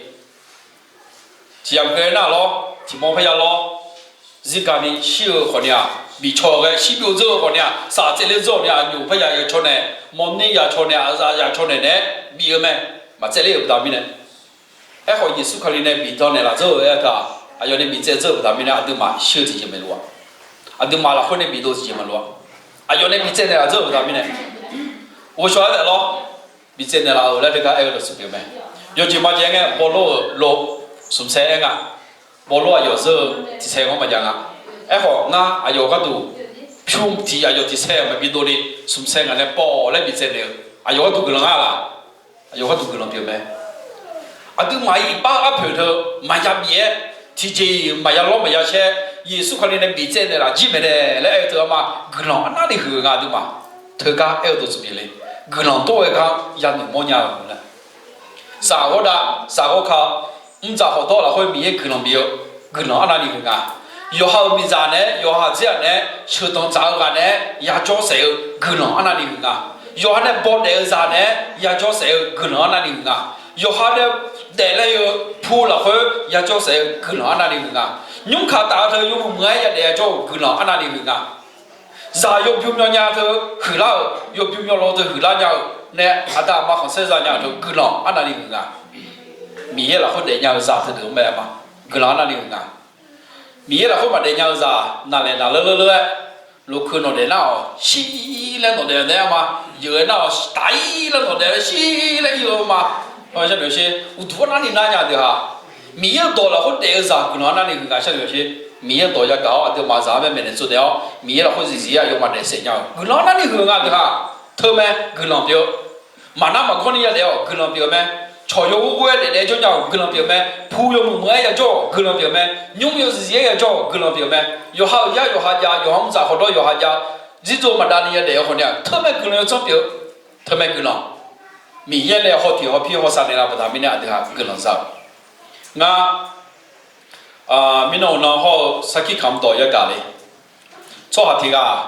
Tiq yamq keuv nar lawr, tiq mawr par ya lawr. Zirgaq ni shir-eu khawf ni-aq, bifcaw-eu ghae shirbyov dzeur-eu khawf ni-aq, saf tsaevler dzeur-awq ni-aq, aqnyoq par ya ya caw naeq, mawrner ya caw naeq, aqzaf ya caw naeq naeq-aer bif-eu mae. Maqtsaevler-euq baqda mirnae, aerkhawf Yeqsur Kali nae bifdan naeqlaf dzeur-eu aer-eu teu-aq, aqyawf nae biftsaev dzeur-euq baqda mirnae aqduimaf shir-eu tiqjeq maeqluf-a. Aqduimaf lafkhoer nae bifdov tiqjeq maeqluf-a. Aqyawf nae biftsaev naeqlaf dzeur-euq baqda mirnae, ghovshaw-aer taef lawr. Biftsaev naeqlaf-euq laer teugar aer-eu dawqtsuif pyeuf mae. Yawjeq maqjeq-aer ngae, bawrlor-euq lof smq saer aer nga. Bawrlor aqyawf zeur-eu tiqsaer nganr maqjav nga. Aerkhawf ngar aqyawf gharduq pyur tiq aqyawf tiqsaer maqbi dovni, smq saer ngaq nae pawv laer biftsaev naeq-eu aqyawf gharduq guiqlanq nga laf. Aqyawf gharduq guiqlanq pyeuf mae. Aqduimaf-iq iqbax arpoeq teu maqya bif-aer, tiqjeq-iq maqya lawr maqya shaer, Yeqsur Kali nae biftsaev naeqlaf jir maeqnaeq laer aer-eu teu arma, guiqlanq arnavni huiq-eu nga aqduimaf. Teugar aer-eu dawqtsuif pyeuf le. Guiqlanq dov-aer gar yanoeq mawrnya-eu laer, zaq ghawrdav, zaq ghawrka, mrdzaq khawqdawr lafkhoer Miqyaer guiqlanq bif-eu, guiqlanq arnavni huiq nga. Yawqha-euq miqdzaq naeq-aer, yawqha aqdzer-aq naeq-aer sheuqdanq dzaq-eu ghaq naeq-aer yajawr saef-eu guiqlanq arnavni huiq nga. Yawqha nae bawdaef-eu zaq naeq-aer yajawr saef-eu guiqlanq arnavni huiq nga. Yawqha nae daefler-eu pu lafkhoer yajawr saef-eu guiqlanq arnavni huiq nga. Nymrkaq taf-eu teu yawmuiq muiq-aer yadaef yajawr-euq guiqlanq arnavni huiq nga. Zaq yawbymr myaw nya teu huiqlar-euq, yawbymr myaw law teu huiqlar nya-euq nae aqda aqma khanqsaer za nya-euq teu guiqlanq arnavni huiq nga. Miqyaer lafkhoer daefnya-eu zaq teudeuq-anr mae ma, guiqlanq arnavni huiq nga. Miqyaer lafkhoer maqdaef nya-eu zaq naqlaeq naqleur leur leur-aer, lofkeuq nawq daef nar-awq shir laer nawq daef naeq-aer ma, yeuq-aer nar-awq taq-ir laer nawq daef-aer shir laer ir-eu ma. Uqduq arnavni nar nya deuq-aq, Miqyaer-euq dawq lafkhoer daef-eu zaq guiqlanq arnavni huiq nga sharnoeq sher. Miqyaer-euq dawq yagaq-awr aqduimaf zaq-anr mae maeqnaeq tsovnaeq-awr Miqyaer lafkhoer zifzif-aer aqyawfmaf daef saef nya-eu guiqlanq arnavni huiq-eu nga deuq-aq, teumae guiqlanq pyeuf-eu. Maqnar maqgawr ni yadaef-awq guiqlanq pyeuf-eu mae. Cawq yawghoer ghoer-aer daefdaef jawr nya-awq guiqlanq pyeuf-eu mae. Pu yawmuiq muiq-aer yajawr-awq guiqlanq pyeuf-eu mae. Nymr yawzif zif-aer yajawr-awq guiqlanq pyeuf-eu mae. Yawqha-euq yar yawqha jav, yawqha mrdzaq khawqdawr yawqha jav, dzirdzor maqdav ni yadaef-eu khawf ni-aq, teumae guiqlanq yawdzanr pyeuf-eu. Teumae guiqlanq. Miqyaer nae hawtiq hawpir hawsav naeqlaf baqda mirnae aqdui-aq guiqlanq za-eu. Ngar, mirnan uqnan hawr-eu sarkir kamq dawq yagaq le. Tsawrhaq tiq ghaq,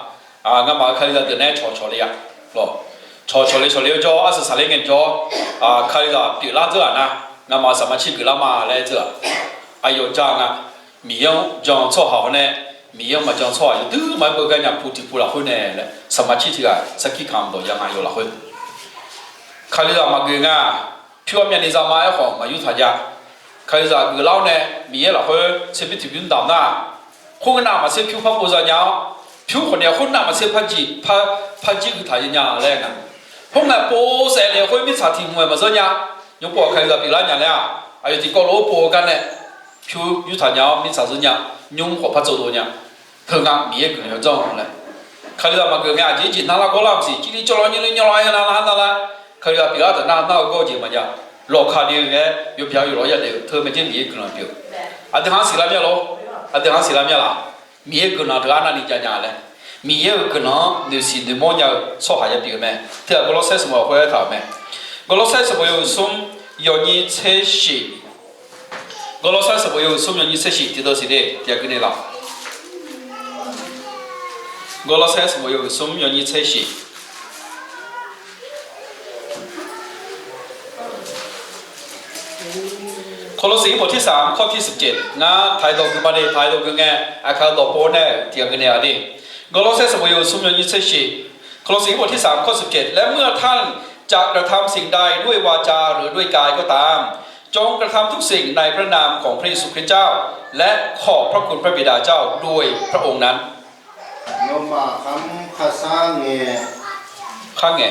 ngamaf-euq Kalizaq deuq nae cawq cawq le-a. Cawq cawq le cawq le-awr jawr-awr arsaq saqler ngae jawr-awr, Kalizaq pyeuflar dzeur-aq nar, ngamaf-euq saqma cir geuflar ma laer dzeur-aq, aqyawf ja nga. Miqyaer-anr jan-eu tsawrhaq hawr nae, Miqyaer-anr maqjan tsawrhaq yawduq maqaer beugar nya pu tiq pu lafkhoer nae laer saqma cir tiq ghaq sarkir kamq dawq ya nga yawf lafkhoer. Kalizaq maqgeuf nga. Pyur-awr myavni zama aerkhawf maqyur taq jav. Kalizaq geuflar-awr nae Miqyaer lafkhoer tserbymr tiqbymr damq nar, khoerngae navmaqtser pyur par pov za nya-awr, pyur khawf ni-a khoernavmaqtser par jiq par, par jir huiq taq ya nya laer nga. Khoerngae pov saef naeq khoer mirtsaq tiq hmq-aer maqzanr nya. Nymr pov-aq Kalizaq pyeuflar nya laer-aq, aqyawf tiqkawv lof-aer pov-eu gar nae pyur yurtaq nya-awr mirtsaq zanr nya, nymr khawf par tsovdov nya. Heu nga Miqyaer guiqlanq yawdzanr-eu laer. Kalizaq maqgeuf ngae aqjeq irjeq narlar gawrlar maqsiq, jirni cawvlawr nyirni nyawvlawr-aer narlar narlar. Kalizaq pyeuflar taq nar nar-eu gawr-eu jeq maqjav. Lawqkaq ni-eu ngae yawbya yawlawr yadaef-eu teumae jir Miqyaer guiqlanq pyeuf. Aqdui-anr siqlar mya lor. Aqdui-anr siqlar mya laq. Miqyaer guiqlanq teu arnavni jav nya laer. Miqyaer-euq guiqlanq-anr noeqsiq noeqmawr nya-eu tsawrhaq ya pyeuf-eu mae. Teughaq Gawrlawrsaer sanqbof lafkhoer aertaq-euq mae. Gawrlawrsaer sanqbof yawhuiq smr yawnyir tser shif. Gawrlawrsaer sanqbof yawhuiq smr yawnyir tser shif tiqdeuv siqle tiqghaq guiqnaeq laf. Gawrlawrsaer sanqbof yawhuiq smr yawnyir tser shif. Kawrlawrseq irbawq tirsanq kawr tirsanq ceq ngar taq-ir dawq gui ma de, taq-ir dawq gui ngae, aqkaq-eu dawqpov nae-euq tiqghaq guiqnaeq-a de. Gawrlawrsaer sanqbof yawhuiq smr yawnyir tser shif. เคารพศรัทธาที่เคารพ Laer เมื่อท่านจะกระทำสิ่งใดด้วยวาจาหรือด้วยกายก็ตาม จงกระทำทุกสิ่งในพระนามของพระเยซูคริสต์เจ้า และขอบพระคุณพระบิดาเจ้าด้วยพระองค์นั้น Nawmaf kharmr kharshar ngae, kharngae,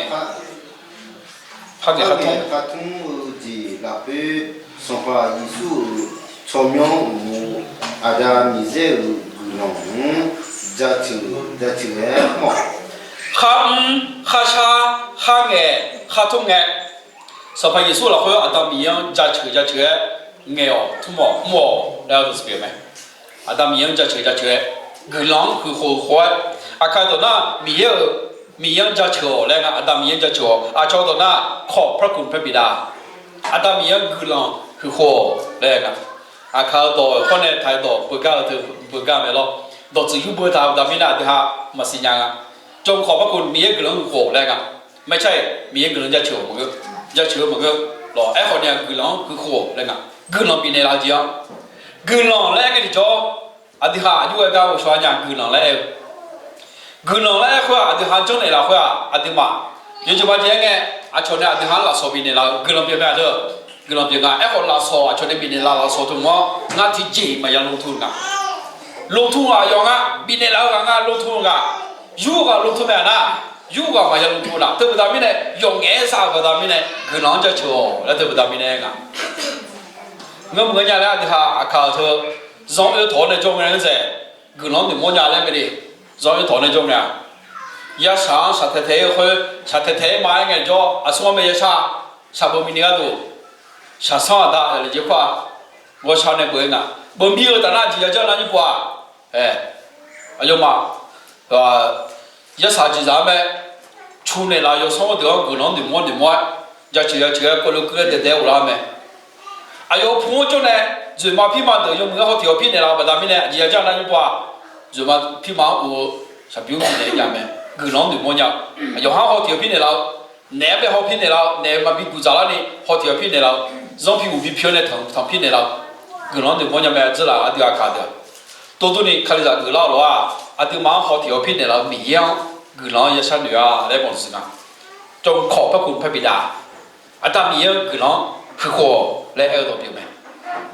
kharngae khartmr-eu jeq lafkhoer, Sanqpaq Yeqsur-euq tsawrmyanr uqmov, Aqda Miqyaer-euq guiqlanq-anr jaceuq jaceuq-aer mr-awq. Kharmr kharshar kharngae khartmr ngae, Sanqpaq Yeqsur lafkhoer Aqda Miqyaer-anr jaceuq jaceuq-aer ngaeq-awq, tmr-awq, mr-awq laer-eu dawq siqpyeuf mae. Aqda Miqyaer-anr jaceuq jaceuq-aer, guiqlanq-anr huiqkhof huiqkhof-aer, aqkaq dawq nar Miqyaer-euq, Miqyaer-anr jaceuq-awq laer nga, Aqda Miqyaer-anr jaceuq-awq. Aqcawq dawq nar ขอบพระคุณพระบิดา, Aqda Miqyaer-anr guiqlanq huiqkhof-awq laer nga. Aqkaq-eu dawq-euq khawr nae taq-ir dawq beugar-eu teu beugar mae lawr. Dawqtsuif yur beu taq-eu baqda mirnae aqdui ha maqsiq nya nga. จงขอบพระคุณ Miqyaer guiqlanq-anr huiqkhof laer nga. Maeqcar-iq Miqyaer guiqlanq jaceuq-awq maqngeur, jaceuq-eu maqngeur. Lawq, aerkhawf ni-aq guiqlanq-anr huiqkhof laer nga. Guiqlanq bifnaeq laf-eu jeq-anr, guiqlanq laer aer ngae tiqjawr, aqdui ha aqjox-aer gar ghovshaw-a nya guiqlanq laer aer-eu. Guiqlanq laer aer khoer-aq aqdui ha janrnaeq laf khoer-aq aqduimaf yawjeq ma jeq-aer ngae, aqcawq nae aqdui ha-anr lafsawq bifnaeq laf-eu guiqlanq pyeuf mae aqdui. Guiqlanq pyeuf nga. Aerkhawf lafsawq aqcawq nae bifnaeq laf lafsawq teu mq-anr ngar tiqjeq-iq maqya lov tmr-eu nga. Lov tmr-eu ghaq yawf nga, bifnaeq laf-eu ghaq nga lov tmr-eu ghaq, yur ghaq lov tmr mae-aq nar, yur ghaq maqya lov tmr-eu laf. Teu baqda mirnae yawf ngaef-aer sar-euq baqda mirnae guiqlanq-anr jaceuq-awq laer teu baqda mirnae aer nga. Ngeurmq-eu nya laer aqdui ha aqkaq-euq teu zanr oe tawq-awr nae jawr ngae-anr dzaeq, guiqlanq-anr noeqmawr nya laer mae de. Zanr oe tawq-awr nae jawr ngae-a, yashaq-anr shaqtaeq taeq-ir khoer shaqtaeq taeq-ir ma-aer ngaejawr, aqsur-anr mae yashaq, shaqbeuq bifnaeq gharduq, shaqsanr aqda aqlaf jeq khoer-aq, ghawqshaq nae beuq-aer nga. Beuq mir-eu taf nar aqjeq yajanr nar nymr pov-aq, ae, aqyawfmaf yashaq jeqzaq-anr mae, cu naeqlaf-eu yawsanr-anr deuq-anr guiqlanq-anr noeqmawr noeqmawr-aer, jaceuq jaceuq-aer keuv lof keuv-aer daef daef-aer ghoflar mae. Aqyawf pu-anr jawr nae, dzoeqma pirma deuq yawmuiq-aer haw tiq haw pir naeqlaf-eu baqda mirnae aqjeq yajanr nar nymr pov-aq, dzoeqma pirma-anr ov-eu shaqbymr bifnaeq nya mae. Guiqlanq-anr noeqmawr nya-eu, aqyawf-anr haw tiq haw pir naeqlaf-eu, naeq-aer bae haw pir naeqlaf-eu, naeq-eu maqbi guq dzaq larni haw tiq haw pir naeqlaf-eu, zanr pi uq bi pi-awr nae tanq pir naeqlaf-eu, guiqlanq-anr noeqmawr nya mae. Dzeurlaf aqdui aqkaq deuq-aq, dovdov ni Kalizaq geuflar-awq lof-aq, aqduimaf-anr haw tiq haw pir naeqlaf-eu Miqyaer-anr guiqlanq-anr yashar noeq-a laer mawf-eu siq nga. จงขอบพระคุณพระบิดา Aqda Miqyaer-anr guiqlanq-anr huiqkhof-awq laer aer-eu dawq pyeuf mae.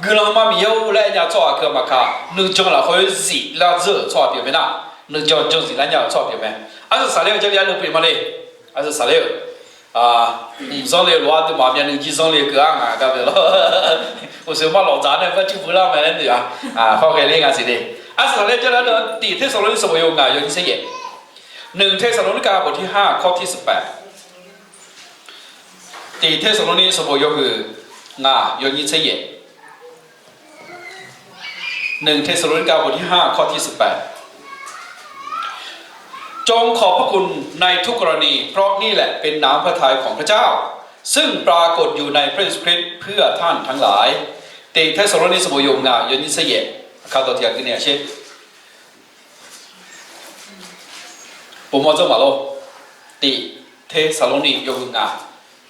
Guiqlanq ma Miqyaer-or laer aer nya-eu tsawrhaq keuv maqkaq, nuijan lafkhoer zif lar dzeur-euq tsawrhaq pyeuf mae nar, nuijan jan zif lar nya-euq tsawrhaq pyeuf mae. Arsaq saqler-eu Jarlif arneu pyeuf ma le. Arsaq saqler-euq, mq zanr le-eu lof-aer aqduimaf myavnuiv jir zanr le-eu keuv-ar ngaq gar bae lawr. Uqshoeq mar lawf dzaq nae barcir beular mae laer noeq-a. Hawghae ler nga siq le. Arsaq saqler Jarlif arneu-anr tiq Tersaqlorni sanqbof yawhuiq ngaq yawnyir tser yaef. Nuiq Tersaqlorni kav bawq tir har kawr tir saqpaef. Tiq Tersaqlorni sanqbof yawhuiq ngaq yawnyir tser yaef. Nuiq Tersaqlorni kav bawq tir har kawr tir saqpaef. จงขอบพระคุณในทุกกรณี เพราะนี่แหละเป็นน้ำพระทัยของพระเจ้า ซึ่งปรากฏอยู่ในพระเยซูคริสต์เพื่อท่านทั้งหลาย Tiq Tersaqlorni sanqbof yawhuiq ngaq yawnyir tser yaef. Aqkaq dawq tiq ghaq guinaeq-a sher. Bofmawr dzanr maqlor. Tiq Tersaqlorni yawhuiq ngaq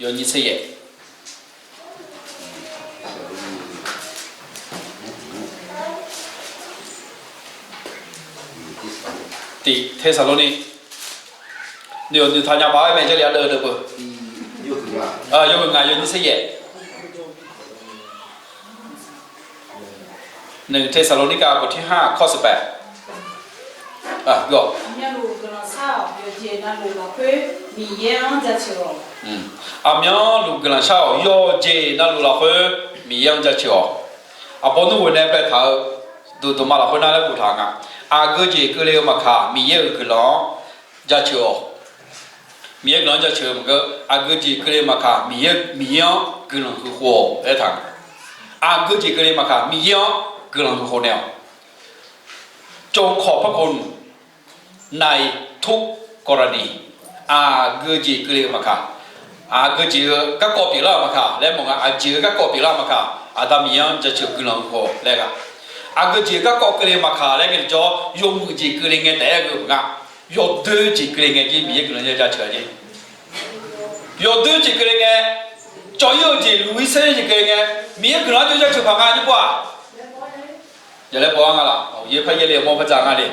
yawnyir tser yaef. Tiq Tersaqlorni, nuiq-awq nuiq taq nya paq-aer mae Jarlif arneu deuq beu. Yawhuiq ngaq yawnyir tser yaef. Nuiq Tersaqlorni kav bawq tir har kawr saqpaef. Aqmyanluf guiqlanq shar-awq, yawqjeq navluf lafkhoer Miqyaer-anr jaceuq-awq. Aqmyanluf guiqlanq shar-awq, yawqjeq navluf lafkhoer Miqyaer-anr jaceuq-awq. Aqbawr nmr ghoeq nae baetaq-eu dawqdaq ma lafkhoer nar laer boftaq nga. Aqgeu jeq keuvle-eu maqkaq, Miqyaer-euq guiqlanq-anr jaceuq-awq. Miqyaer guiqlanq-anr jaceuq-eu maqngeur, aqgeu jeq keuvle maqkaq, Miqyaer, Miqyaer-anr guiqlanq huiqkhof-awq laer taq nga. Aqgeu jeq keuvle maqkaq, Miqyaer-anr guiqlanq huiqkhof naeq-awq. จงขอบพระคุณ ในทุกกรณี aqgeu jeq keuvle-eu maqkaq, aqgeu jeq-eu garkawv pyeuflar-euq maqkaq laer mawf nga, aqjeq-eu garkawv pyeuflar-eu maqkaq, Aqda Miqyaer-anr jaceuq guiqlanq khawf laer gaq. Aqgeu jeq-eu garkawv keuvle maqkaq laer ngae tiqjawr, yawmuiq jeq keuvle ngae taef-aer gheu-euq nga. Yawdoer jeq keuvle ngae jir Miqyaer guiqlanq-anr jaceuq-a jeq. Yawdoer jeq keuvle ngae, cawv-ir-eu jeq, luq-ir saer-eu jeq keuvle ngae, Miqyaer guiqlanq-anr jaceuq paq nga jir pov-aq. Jaqlaer pov-a nga laq, yaer par yaerle mawr par dzaq nga le.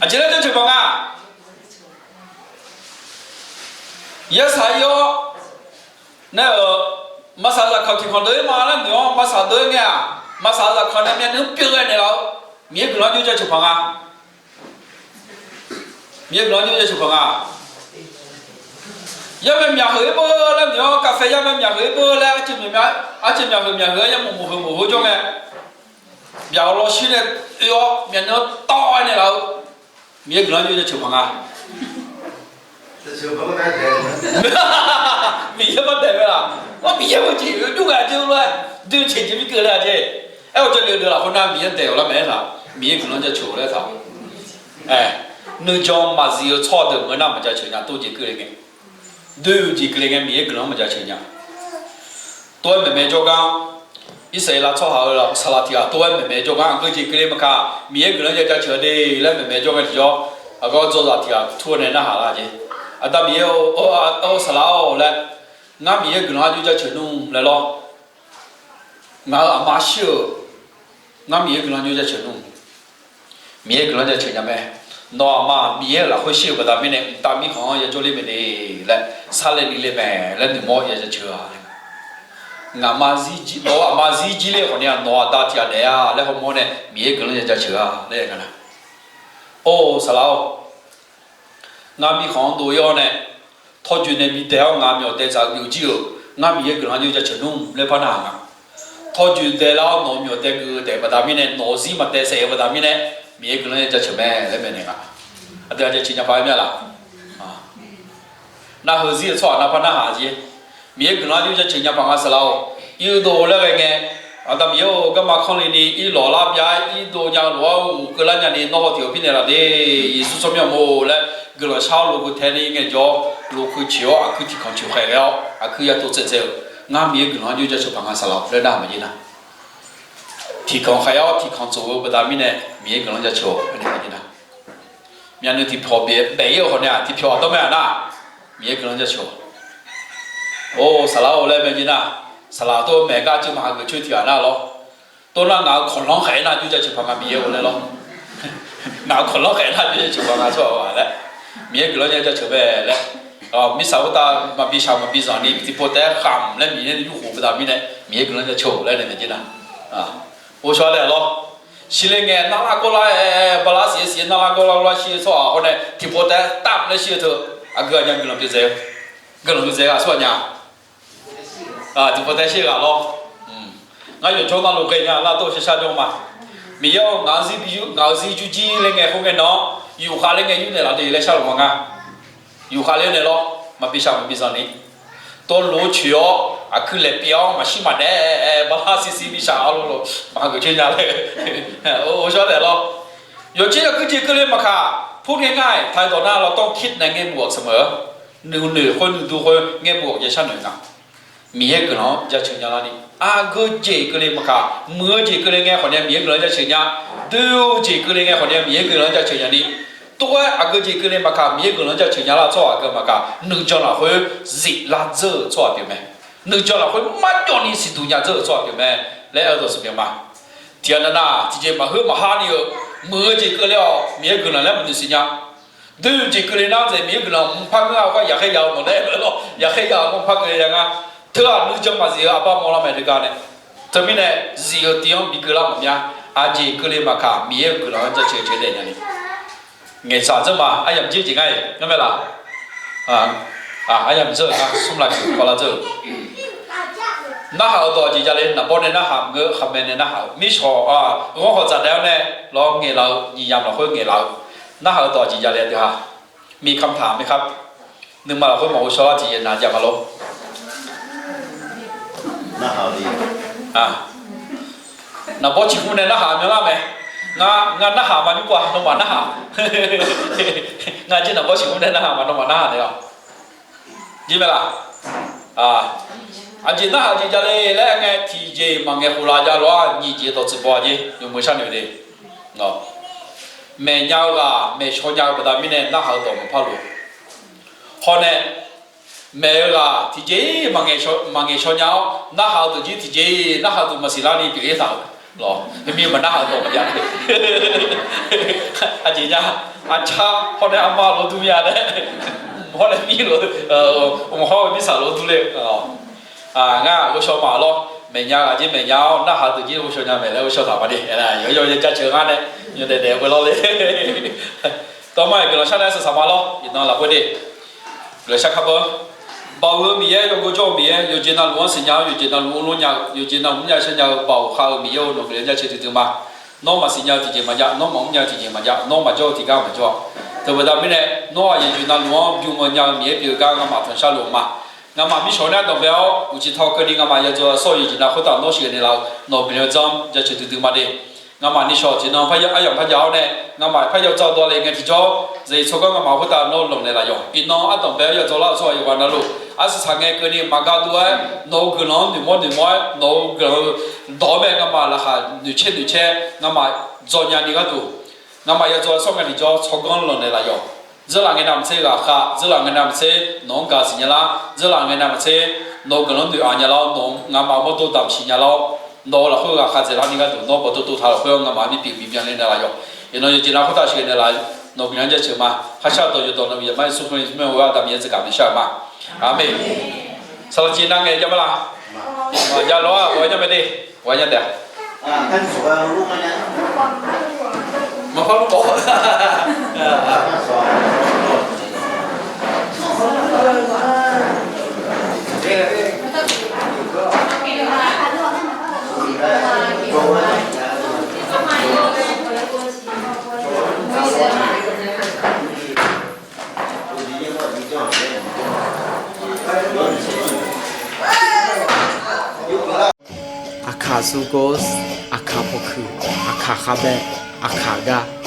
Aqjeq laer jaceuq paq nga. Yarsaq-ir-awr nae-euq maqsaq zaqkawq tiqkawq deuq-ir ma laer noeq-awr maqsaq deuq-ir ngae-aq, maqsaq zaqkawq nae myavnuiv-anr pyeuf ghae naeqlaf-eu Miqyaer guiqlanq-anr jaceuq paq nga. Miqyaer guiqlanq-anr jaceuq paq nga. Yarmaeq myaqheuq-ir beu laer noeq-awr, kaqfae yarmaeq myaqheuq-ir beu laer arcuiv myaqheuq myaqheuq-aer yarmawf mawf heu mawf heu jawr ngae, byaq-awr lawr shir nae oe-awr myavnuiv-anr tawv-aer naeqlaf-eu Miqyaer guiqlanq-anr jaceuq paq nga. Miqyaer bar daeq mae laq. Ar, Miqyaer-eu jeq yawjur ghae jeq lof-aer doe ceq jeq mirkeuv laer-a jeq. Aer-awr jawrle-eu deuq lafkhoer nar Miqyaer daeq-awq lar mae-aer taq, Miqyaer guiqlanq jaceuq laer taq. Nuijan maqzif-eu tsawrhaq deuq ngeur nar maqjaceuq nya, tov jeq keuvle ngae. Doe-eu jeq keuvle ngae Miqyaer guiqlanq-anr maqjaceuq nya. Tov-aer maeqmaeq jawrgar, Irsaqleqlav tsawrhaq-euq lafov saqlaq tiq ghaq tov-aer maeqmaeq jawrgar, aqgeu jeq keuvle maqkaq Miqyaer guiqlanq-anr jaceuq-a de laer maeqmaeq jawr ngae tiqjawr, aqgeu dzawzaq tiq ghaq tur-eu nae narhaq lar jeq. Aqda Miqyaer-or, saqlaq-or laer, ngar Miqyaer guiqlanq-anr jaceuq nmr laer lawr. Ngaq-euq aqma shir-euq, ngar Miqyaer guiqlanq-anr jaceuq nmr. Miqyaer guiqlanq jaceuq nya mae. Nawq aqma Miqyaer-euq lafkhoer shir-euq baqda mirnae mqtav mirkhanq-anr yajawr ler mae de laer sarle ni le mae laer noeqmawr-awr yajaceuq-a. Ngaqma zir jir, nawq-euq aqma zir jir ler-eu khawf ni-aq, nawq aqda tiq ghaq daef-a laer hawmawr nae Miqyaer guiqlanq yajaceuq-a laer aer nga nar. Or saqlaq-or, ngar mirkhanq-anr dov-ir-awr nae, tawrjoeq nae bidae-awr ngaq myawf dae dzaq-eu byov jir-euq, ngar Miqyaer guiqlanq-anr jaceuq nmr laer par narhaq nga. Tawrjoeq daelar-awr nawq-eu myawf dae geuf-eu taef baqda mirnae, nawq-eu zir maqdae saef-eu baqda mirnae, Miqyaer guiqlanq-anr jaceuq mae laer maeqnaeq nga. Aqdui-aq jaceuq nya paq-aer mir-a laq? Narhaq zir-eu tsawrhaq nar par narhaq jeq. Miqyaer guiqlanq-anr jaceuq nya paq nga saqlaq-or. Irdov laer ghae ngae, Aqda Miqyaer-or, garma kanr le ni irlawq lar bya-aer irdov nya-eu lof-aer uqkeuv lar nya ni nawr haw tiq-awr pirnaeq laf de. Yeqsur tsawrmyanr mawr-or laer guiqlanq shar-awr lokuiq tae ni ngaejawr, lokuiq coeq-awr aqkuir tiq kanq coeq khaeq ghae-awr aqkuir ya tov tsaev tsaev-euq, ngar Miqyaer guiqlanq-anr jaceuq paq nga saqlaq-or laer nar maqjir nar. Tiq kanq khaeq-awr tiq kanq tsof-eu baqda mirnae Miqyaer guiqlanq jaceuq-awq aer nae maqjir nar. Myavnuiv tiqpyawq baef-ir-eu khawf nae-aq, tiqpyawq dawr mae-aq nar, Miqyaer guiqlanq jaceuq-awq. Or saqlaq-or laer mae jir nar, saqlaq tov maeq gar ceuv maqha geuf coer tiq ghaq nar lawr. Tov nar ngaq-euq kawqlanr khaeq-aer nar jur jaceuq paq nga Miqyaer-or laer lawr. Ngaq-euq kawqlanr khaeq-aer nar jur jaceuq paq nga tsawrhaq-aq laer, Miqyaer guiqlanq jaceuq mae laer. Mirtsaq khoertav maqbi shaq maqbi zanq ni tiqpov taef-aer khamq laer Miqyaer yurkhof baqda mirnae Miqyaer guiqlanq jaceuq-awq laer nae mae jir nar. Or shawr-aer daef lawr. Shirler ngae narlar gawrlar-aer bala siq-aer siq-aer narlar gawrlar lar shir-eu tsawrhaq hawr nae tiqpov taef-aer tamq laer shir-eu teu, aqgeu aqnyaf guiqlanq pyeuf dzaeq-eu, guiqlanq pyeuf dzaeq-eu aqsur aqnyaf tiqpov taef-aer shir-eu ghaq lawr. Ngar yawqjawr navluf ghaenya lar dov shar shar jawr ma. Miqyaer-or, ngaq-euq zir bi yur, ngaq-euq zir jur jir ler ngae khoerngae nan-anr yufkhav ler ngae yur naeqlaf de laer sharluf ma ngar. Yufkhav ler naeq lawr, maqbi shaq maqbi zanq ni. Tov lof-eu coeq-awr aqkuir laeq pyeuf-awr maqshir maqdaef-aer bala siq siq bi shaq-awr lof-aer maqha geuf coer nya le. Or shawr-aer daef lawr. Yawqjeq aqgeu jeq keuvle maqkaq, pur ngae ngar-iq taq-eu dawq nar lawrtawr kir nae ngae muf-awq tsaq meuq-eu, nuinoeq khoer nuidur khoer ngae muf-awq jav shar noeq nga. Miqyaer guiqlanq-anr jaceuq nya larni, aqgeu jeq keuvle maqkaq, muiq-eu jeq keuvle ngae khawf ni-a Miqyaer guiqlanq jaceuq nya, doe-eu jeq keuvle ngae khawf ni-a Miqyaer guiqlanq jaceuq nya ni, tov-aer aqgeu jeq keuvle maqkaq Miqyaer guiqlanq jaceuq nya lar-eu tsawrhaq aqgeu maqkaq, nuijan lafkhoer ziflar dzeur-euq tsawrhaq pyeuf mae. Nuijan lafkhoer marjawv ni siqduq nya dzeur-euq tsawrhaq pyeuf mae laer aer-eu dawqtsuif pyeuf ma. Tiqghaq navnav tiqjeq maqheur maqhar ni-eu, muiq-eu jeq keuvle-awq Miqyaer guiqlanq laer maqnoeq siq nya. Doe-eu jeq keuvle nar-anr dzaeq Miqyaer guiqlanq mqpar ngeur-a khoer yaqkhaer ya-eu mawq laer-aer lawr, yaqkhaer ya-eu mawr mqpar keuvle ya nga. Teu-aq nuijan maqzif-eu aqbar mawrlar mae teugar nae. Teumirnae zif-eu tiv-anr bi keuvlar mawf mya. Aqjeq keuvle maqkaq Miqyaer-euq guiqlanq-anr jaceuq jeuq daef nya ni. Ngaeqtsaq dzeur ma, aryamq jir jeq ngar-iq ngar mae laq? Aryamq dzeur-eu ngar smr laf jeq kawvlar dzeur-eu. Narhaq-euq dawq jeq jale, naqbawr nae narhaq maqngeur, khaqmae nae narhaq-eu mirshawq-a, ghanr hawq dzaqdaef-awr nae lawr ngaeqlaf-eu nyiq yamq lafkhoer ngaeqlaf-eu. Narhaq-euq dawq jeq jale deuq-a. มีคำถามไหมครับ? Nuima lafkhoer maqghov shawrlar tiqjeq naq jav ma lor. Naqbawr ciqhmr nae narhaq myanlar mae. Ngar, ngar narhaq ma nymr kov-a, nawmaf narhaq. Ngar jir naqbawr siq mr nae narhaq ma, nawmaf narhaq naeq-awq. Jir mae laq? Aqjeq narhaq jeq javle laer aer ngae, tiqjeq maqngaeq khof laf javluf-a, nyiq jeq dawqtsuif baw-a jeq, yawmuiq sharnoeq de. Maeqnya-eu ghaq maeqshaw nya-eu baqda mirnae narhaq-eu dawq maqpar lof. Hawr nae, maeq-eu ghaq tiqjeq-iq maqngaeq shaw nya-awr, narhaq-eu deuq jir tiqjeq-iq narhaq deuq maqsiq larni pyeuf-ir taq-euq lawq. Heumir maqnarhaq-eu dawq maqjav. Aqjeq nya, aqcar hawr nae arma lof dur mir-a laer, hawr nae mir lof, mq hawr-eu mirtsaq lof dur le-eu. Ngar ghovshaw ma lawr, maeqnya ghaq jir maeqnya-awr, narhaq deuq jir ghovshaw nya maeq laer ghovshaw taq ma de. Yawqyawq ya jaceuq ngar nae yawdaef daef-eu lawr le. Dawqma-iq guiqlanq shar nae saq saq ma lawr, iqnan lafkhoer de. Guiqlanq shar kar beu. Baoq-eu Miqyaer, yawgov jawr-eu Miqyaer, yawqjeq navluf-anr siqnya-awr, yawqjeq navluf-anr lor nya-eu, yawqjeq navluf-anr nya shar nya-eu baoq khav-eu Miqyaer-or, nawq guiqlanq jaceuq duidui ma. Nawr maqsiq nya-eu tiqjeq maqjav, nawr maqmr nya-eu tiqjeq maqjav, nawr maqjawr-eu tiqgar maqjawr-a. Teubaqda mirnae, nawr aqyawf yawqjeq navluf-anr bym-eu nya-eu Miqyaer pyeuf-eu gar ngamaf tanqshar luf-eu ma. Ngamaf mirshawq nae ardanq bae-awr uqcif taw keuvni ngamaf yadzaw sawr-eu yawqjeq nav khoertav nawr sheuqghae naeqlaf-eu nawq guiqlanq dzanr jaceuq duidui ma de. Ngamaf nishawq tiqnan aryamq parjav-awr nae, ngamaf parjav dzawrdawv le ngae tiqjawr, zaeqi tsawrganr ngamaf khoertav nawr lanq naeqlaf yawq. Iqnan ardanq bae-awr yadzaw lar-eu tsawrhaq yawqghaq navluf, arsiq saq ngae keuvni maqgar dur-aer, nawq-euq guiqlanq-anr noeqmawr noeqmawr-aer, nawq-euq guiqlanq-eu dawq-awr mae ngamaf laqkhaq noeqcaer noeqcaer, ngamaf dzaw nyani gharduq, ngamaf yadzaw sawr ngae tiqjawr tsawrganr lanq naeqlaf yawq. Dzeurlaf ngae navmaqtser ghaqkhav, dzeurlaf ngae navmaqtser nawq-anr gaq siqnya lar, dzeurlaf ngae navmaqtser nawq-euq guiqlanq-anr noeq-aq nya lar-awr, nawq-anr ngamaf mawrdo damqsiq nya lar-awr, nawq-euq lafkhoer ghaqkhav dzaeqlar ni gharduq nawr bawqtov tov taq lafkhoer-anr ngamaf mirpyeuf bibyan le naeqlaf yawq. Iqnan yawqjeq nav khoertav sheuqghae naeqlaf, nawq guiqlanq jaceuq ma. Kharshar dawq yawqdawq nawq-euq yaqmar Yeqsur Kali-anr mae-awr, Aqda Miqyaer zaqkhav maeqshar-eu ma. Aqmeq. Saqlaqciv nar ngae jav ma la? Maqjav lawr-aq, ghawq-aer nya mae de. Ghawq-aer nya taef-a. Maqpar lur mawf. Aqkaq zurgor, aqkaq pawkuiq, aqkaq khavbae, aqkaq gar.